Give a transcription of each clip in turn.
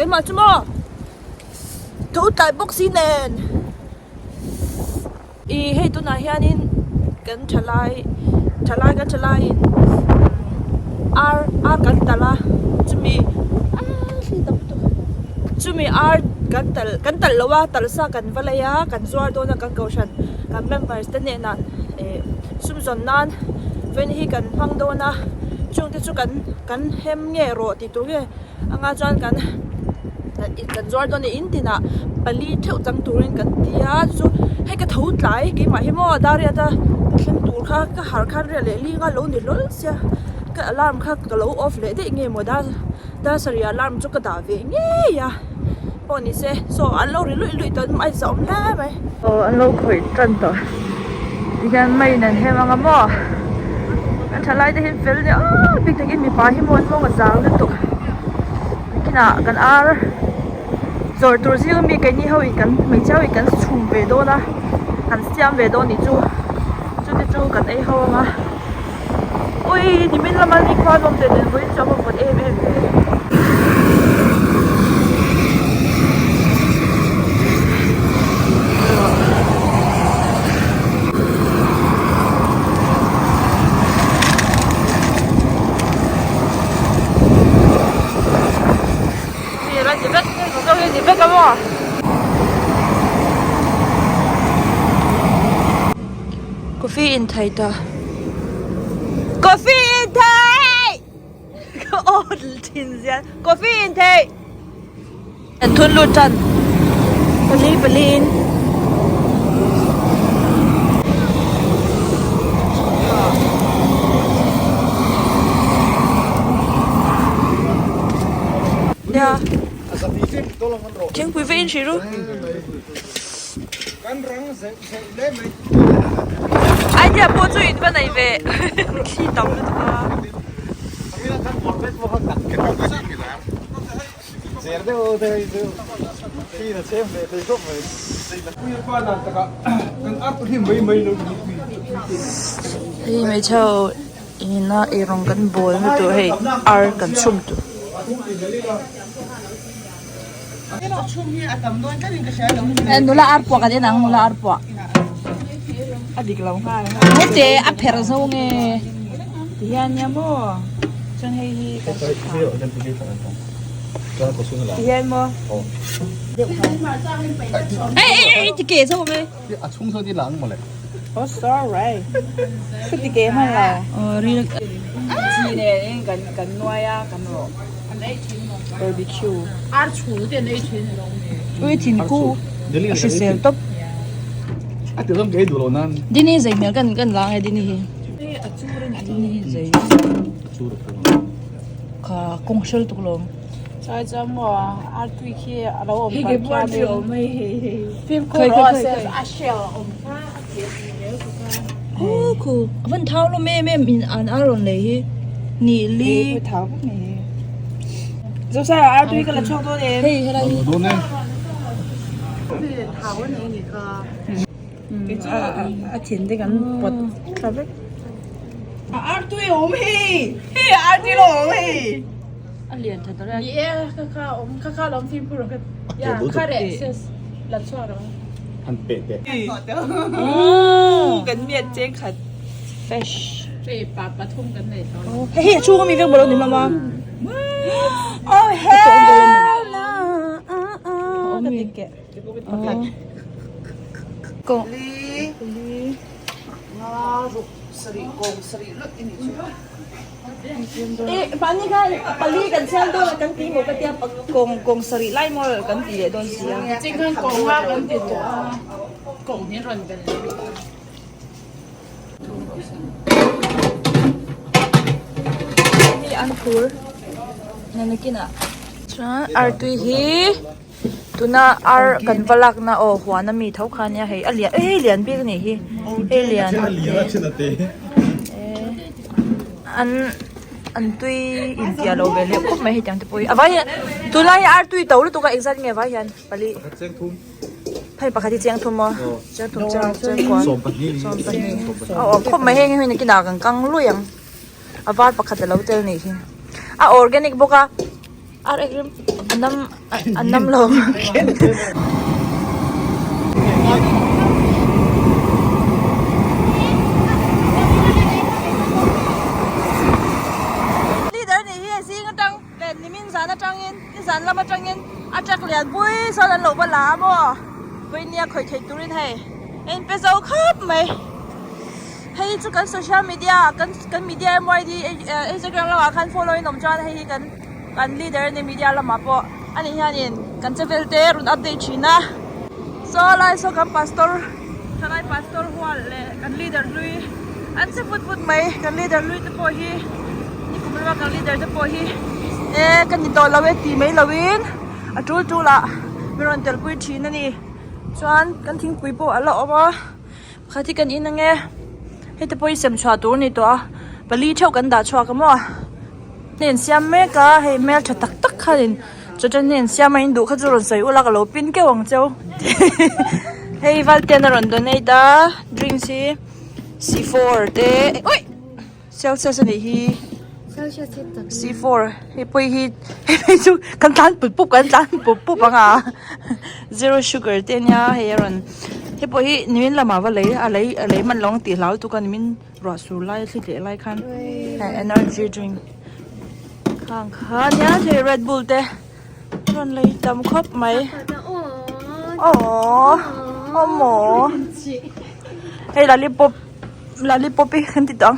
Keimah chu maw tho tlai bawk si nen ih hei tunah hianin kan thalai thalai kan thalaiin ar ar kan talh a chumi chumi ar kan talh kan talh loh a talh sa kan va lei a kan zuar dawn a kan kohhran kan members te hnenah ih sum zawn nan veng hi kan hmang dawn a chungte chu kan kan hem nge rawh tih tur nge anga chuan kan kan zuar dawn a in tinah pali theuh chang turin kan ti a chu hei ka tho tlai keimah hi maw dar riat a ka thleng tur kha ka harh khan riat leh ling a lo ni hlawl sia ka alarm kha ka lo off leh daih nge maw dar dar sarih alarm chu ka dah ve ngei a pawh ni se saw an lo ri luih luih tawh a zah awm hle mai. Aw an lo khawih tan tawh tihian maiin an hem anga maw an tha lai te hi fel nia bik takin mipa hi maw an mawng a zang lutuk kinah kan ar zawrh tur zing ami keini ho in kan hmeichhe ho in kan chhum ve dawn a kan siam ve dawn nih chu chute chu kan ei ho anga ui nimin lama nikhua nuam teh nen vawiin chu a va vawt em em ve. Coffee in thei ta Coffee in thei ka aw thin zian Coffee in thei an thun lut tan pali pali in Nia thingpui vek in hrih ru. Idea pawh chu in va nei ve thli tam lutuk a. Hei hmeichhe ho ina eirawng kan bawl na tur hei ar kan chhum tur. Nula ar puah kan en ang nula ar puah a dik lo nghal hete a pherh zo nge ti hian nia maw chuan hei hi kan ti hian maw ei ei ei ti ke zo mai a chhung saw ti lang mawle oh sorry ka ti ke hman lo chi nen kan kan nuai a kan rawh Barbecue. Ar chhul te an ei thin a lo ni. Ui thingku a hrisel tawp. A ti lam ka ei duh lo nan. Dini zei hmel kan kan lang e dini hi. Dini hi zei. A chur a chur. Kha kawng hrel tuk lawm. Chai chuan maw ar tui khi a lo awm pah khian in fimkhur rawh se a shell a awm kha a theh tih rel tuk a. Khu khu a van thau lo em em in an ar rawn lei hi ni li. Thau vek mai hi. Zosai ar tui ka la chhuak dawn em? Hei helai hi. Dawn e. Thau a nei ni kha. A thin te kan pawt thla vek. A ar tui a awm hei. Hei ar tui lo awm hei. A lian tha ta Ni e kha kha awm kha kha lawm fimkhur rawh kha. Ya kha reh sis la chhuak rawh. Han pe teh. Ooh kan miat cheng khat. Fish. Hei pa pathum kan nei tawh. Hei hi a chhung ami vek maw lo ni mama. Oh hell no. Ka ti keh. Ko. Li. Li. Nga ruk sarih kawng sarih lut i nih chu. Eh mahni khan pali kan siam dawn a kan ti maw ka tia kawng kawng sarih lai maw kan ti leh dawn si a. Ching khan kawng a kan ti tawh a kawng hi rawn bel leh bawk a. Mi an phur nana kinah chuan artui hi. Tuna ar kan va lakna aw huan ami tho kha ania hei a lian hei lian bik anih hi hei lian an an tui inpiah lo ve leh khawp mai hetiang te pawh hi a vai hian tunlai hi ar tui to lutuk a engzat nge a vai hian pali hei pakhat hi chiang thum maw chiang thum chiang chiang kua sawm pahnih a awm khawp mai heng hi nakinah kan kang lui ang a var pakhat alo tel anih hi a organic bawk a. Ar ek rim A nam a nam lo. Leader nih hi a zing atang leh nimin zan atangin nizan lam atangin a truck lian pui sawn an lo va la a maw vawinia khawih theih turin hei a inpe zo khawp mai. Hei chu kan social media kan kan media MYD Instagram lamah khan follow in awm chuan hei hi kan kan leader a ni media lamah pawh ani hianin kan chevel te rawn update thin a saw lai saw kan pastor thalai pastor hual leh kan leader hlui an che vut vut mai kan leader hlui te pawh hi nikum lama kan leader te pawh hi e ka ni tawh lo e ti mai lovin a tul tul ah min rawn telpui thin a ni chuan kan thingpui pawh a la awm a. Pakhat hi kan in ange heti pawh hi sem chhuah tur a ni tawh a pali theuh kan dah chhuak a maw hnen siam mek a hei hmeltha tak tak khanin chawchawlh hnen siam a in duh kha chu rawn sawi ula ka lo pin keuh ang cheu hei valtian a rawn donate a drinks hi c4 te ui celsius a nih hi c4 hei pawh hi hei phei chu kan tlan pup pup kan tlan pup pup ang a zero sugar te ania hei a rawn hei pawh hi nimin lamah va lei a lei a lei hman lo ang tih hlau tuk a nimin ruah sur lai thli tleh lai khan hei energy drink khang kha ania hei red bull te a rawn lei tam khawp mai aww aw maw hei lollipop. Lollipop hi kan ti tawh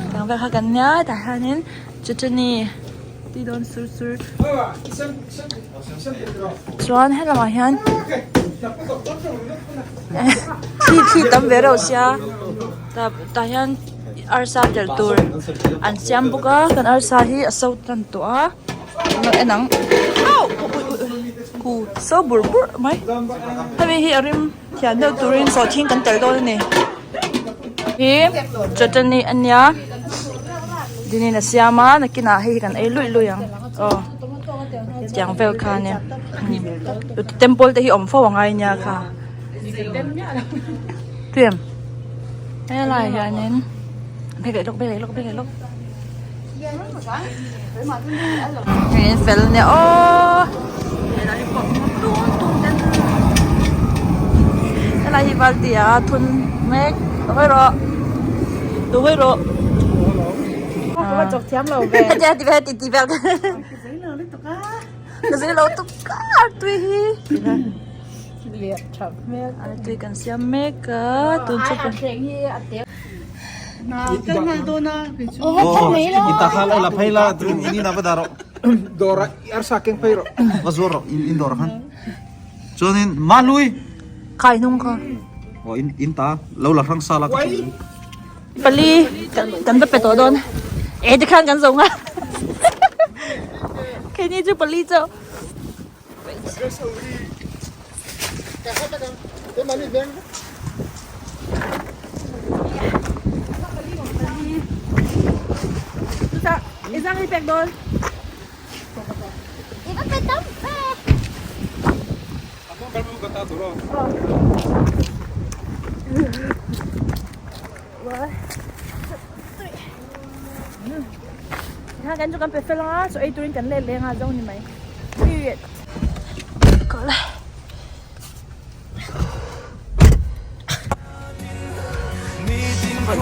ang tiang vel kha kan nia tah hianin chutani ti dawn sur sur chuan helamah hian thli thli tam ve reuh sia tah hian arsa telh tur an siam bawk a kan arsa hi a so tan tawh a. En ang khu so bur bur mai hemi hi a rim thian deuh turin sawhthing kan telh dawn a ni hi chutney a nia dinin a siam a nakinah hei hi kan ei luih luih ang aw tiang vel kha a nia temple te hi awm fo angai nia kha tui em helaiah hianin phei leh lawk phei leh lawk phei leh lawk. Hei fel nia aw helai hi pawh tung tung ten helai hi valti a thun mek hawi rawh duh hawi rawh hetia ti ve ti ti vel ka zei lo tuk kar tui hi tui kan siam mek a tun chu Pali kan va pe tawh dawn e tikhan kan zo nghal keini chu pali chauh. Tikhan kan chu kan pe fel anga chaw ei turin kan let leh anga zo ni mai period kawlh Hi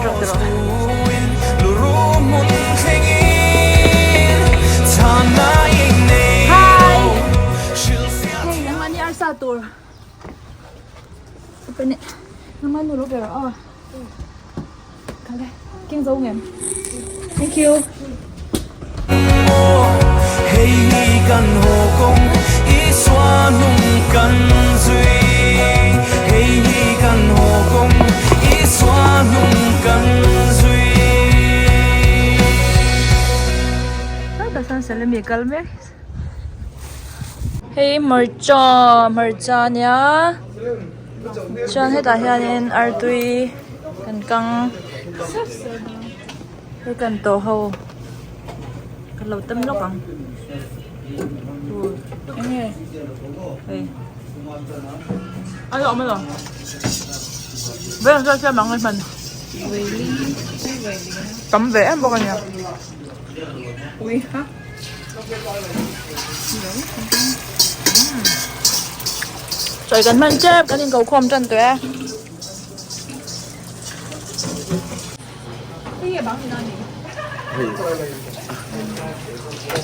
Hei nangmahni arsa tur nangmahni lo ber aw. Keng zo ngem. Thank you. Salami kal mek. Hei hmarcha hmarcha ania chuan hetah hianin artui kan kang hei kan tawh ho ka lo tem lawk ang enge hei a lo awm elo vel siam ang hman tam ve em bawk ania. Chawi kan hman tep kan inko khawm tan tawh e.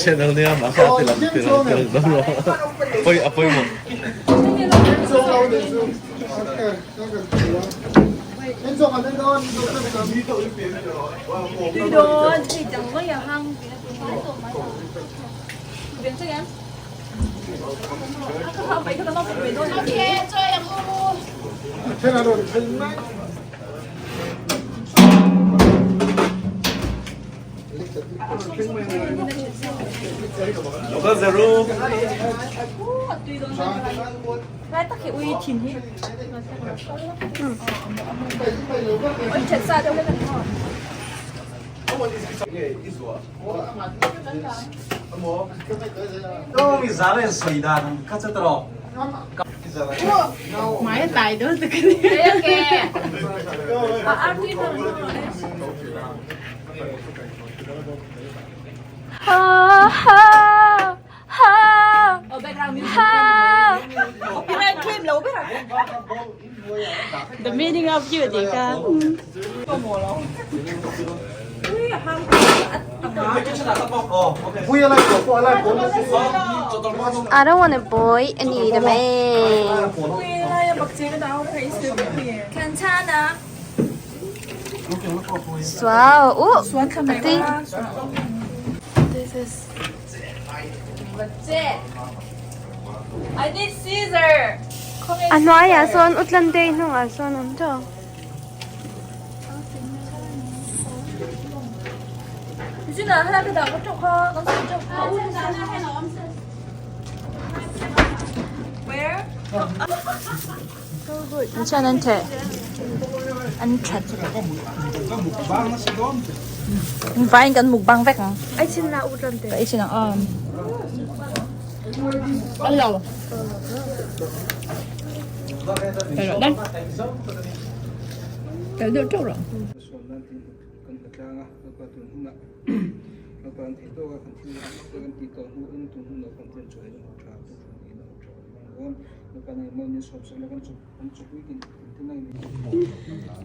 Channel nia mah kha ti lang ti lang ti lang dam lo. Poi a poi mo. Lai tak hi ui thin hi. Ui that sa deuh hlek a ni maw? The meaning of you tih kha. I don't want a boy, I need a man. Wow, oh, I think this is I need scissor. A hnuaiah sawn Utlantei hnungah sawn awm tawh. Chuan an theh an that vaiin kan mukbang vek ang. Ai chin na Utlantei. Ka ei chin ang aw. Alo.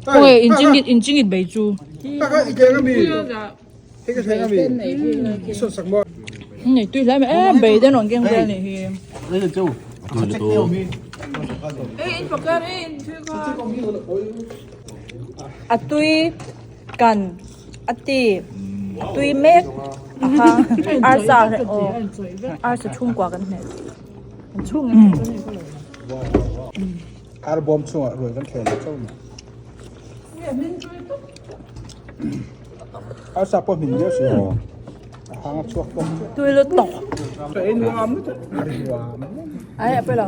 Oi, inchingit inchingit bei chu. Nei tui hle mai e bei te rawn keng vel nih hi. A tui kan a ti a tui mek a hang arsa aw arsa chhungkua kan hmeh. Arbawm chungah ruai kan thleng lo chauh a ni. Arsa pawh hmin viau si a hang a chhuak tawk chiah. Tui lut tawk. Ka ei nuam lutuk. Nuam. Ai a pawilo.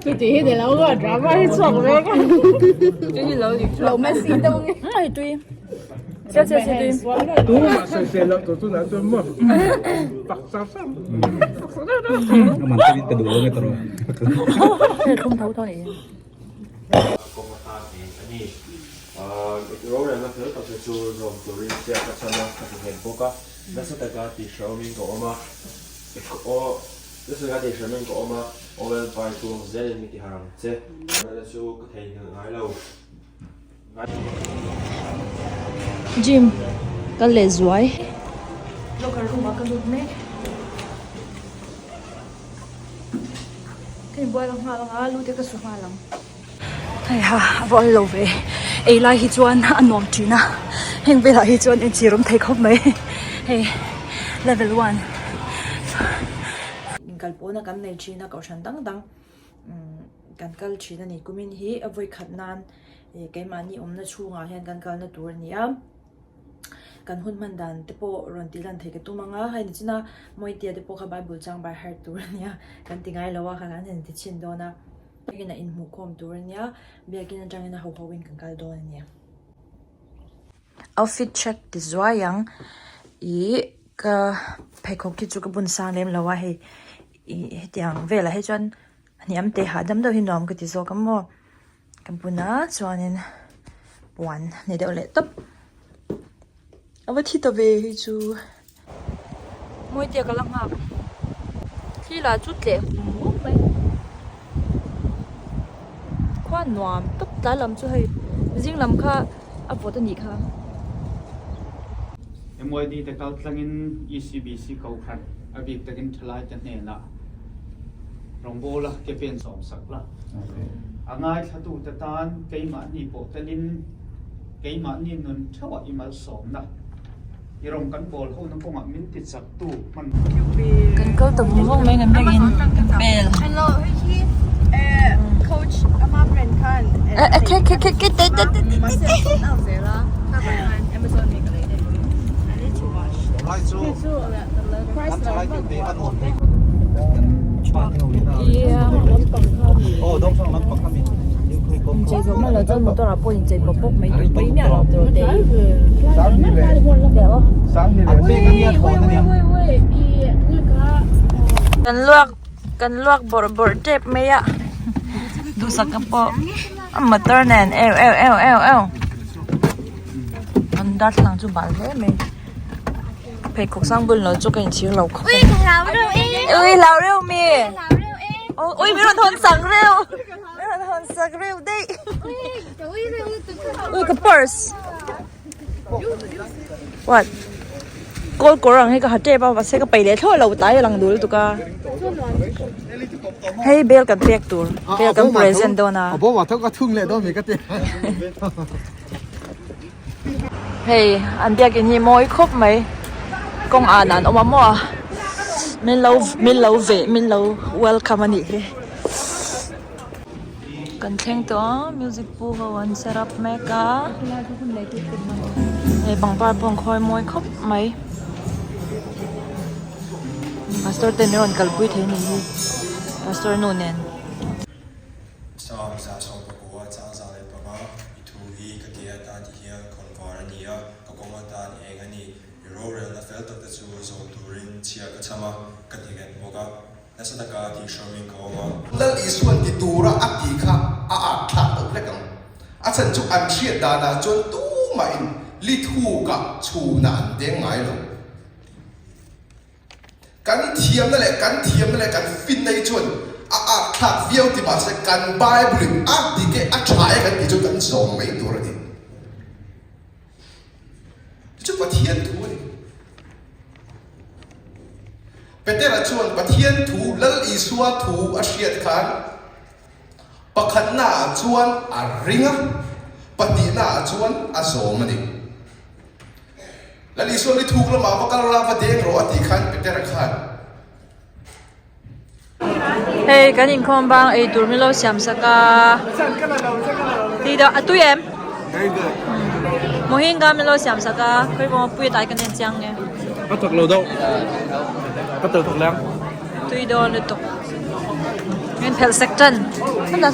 Chu ti hi ni lo maw drama hi chhuak vek. Lo Messi deuh nge. Ai tui. Sia sia sia tui. Tu mah sawisel loh tur tunah chuan maw pak char char. Aman te ka duh lo nge tawh. Thum tho tho ni. Kawng a tan eng a ni. Rorelna fel tak te chu zawm turin chiah ka chan a, ka ti nghet bawk a. Nasa taka tihhrehawmin ka awm a, aw nasa taka tihhrehawmin ka awm a, aw Lalpa i thu ang zelin mi tihar ang che. Rorelna chu ka theihnghilh ngai lo. Gym kal leh zuai. Locker room ah ka lut mek. Ka inbuai lo nghal ang a, lu te ka su nghal ang. Hei ha, a va awllo ve. Ei lai hi chuan a nuam thin a, heng velah hi chuan inchhir awm thei khawp mai. Hei level one. Inkalpawhna kan nei thin a, kohhran dang dang kan kal thin a ni. Kumin hi a vawi khat nan keimahni awmna chhungah hian kan kalna tur a ni a. Kan hun hman dan te pawh rawn tih lan theih ka tum ang a, hei nichina Mawitea te pawh kha Bible chang by heart tur a nia, kan ti ngai lo a, kha kan han ti chhin dawn a, biakin a inhmuh khawm tur a nia, biakin atangin a ho ho in kan kal dawn a nia. Outfit check ti zuai ang ih ka pheikhawk hi chu ka bun sang lem lo a, hei ih hetiang velah hi chuan hniam te hahdam deuh hi nuam ka ti zawk a maw. Ka buna chuanin puan ni deuh leh tawp a va thi ta ve hei chu. Mawitea ka la nghak. Thli lah chu tleh hum hum mai. Khua nuam tawp tlai lam chu hei zing lam kha a vawt a nih kha. MYD te kal tlangin ECBC Kohhran a bik takin thalaite hnenah rawngbawla ke pen sawm sak la. A ngaithlatute tan keimahni pawh telin keimahni nun theuhah i malsawmna. I rawng kan bawl ho na kawngah min ti chak tu hman. Kan kal ta vung vung mai kan biakin bel. Hello, hei hi coach ama friend khan. Eh ke ke ke ke te te te te. Mahse a phone out zel a. Kha vang khan Amazon mi ka lei daih. I need to wash. Lai chu kan thalai te te a nuam thei. Oh, dong sang lampang kami. Inchei zawh hma loh chuan motor ah pawh inchei pawp pawp mai tur pui miah lo tur te Kan luak kan luak bawrh bawrh tep mai a duhsak ka pawh a motor nen eu eu eu eu eu an darthlalang chu bal hle mai pheikhawk sang bun lo chu ka inchhir lo khawp a ni ui hlau reuh mi ui min rawn hawn sak reuh. Sak reuh daih. Ui ka purse. What? Kawl kawr ang hi ka ha tep a mahse ka peih leh thlawh lo tlai a lang dul lutuk a. Hei bel kan pek tur bel kan present dawn a. Hei an biakin hi mawi khawp mai kawng an an awm a maw a min lo min lo veh min lo welcome a nih hi. Kan thleng tawh a music pu ho an set up mek a hei pangpar pawh an khawi mawi khawp mai pastor ten an rawn kalpui thei a nih hi pastor nu nen. Psalm 119 chang 105 I thu hi ka ke atan ti hian khawnvar a ni a, ka kawng atan eng a ni. I rorelna fel tak te chu zawm turin chhia ka cham a, ka ti nghet bawk a. Nasa taka tih hrawmin ka awm a. Lal Isuan ti tura a ti kha a at thlak deuh hlek ang. A chhan chu an hriat danah chuan tumahin lithukah chhunah an deng ngai lo. Kan thiamna leh kan thiamna leh kan finna hi chuan a at thlak viau ti mahse kan Bible in a dik e a tha e kan tih chuan kan zawm mai tur a ni. Chu Pathian thu a ni. Petera chuan Pathian thu Lal Isua thu a hriat khan pakhatnaah chuan a ring a, pahnihnaah chuan a zawm a ni. Lal Isua ni thuk lamah va kal la va deng rawh a tih khan Petera khan. Hei kan inkhawm bang ei tur min lo siam sak a tih dah a tui em? Very good. Mohinga min lo siam sak a khawi pawh pui tlai kan en chiang nge. Ka chak lo deuh. Ka tel thawk leng. Tui dawn lutuk. Min phelh sek tan.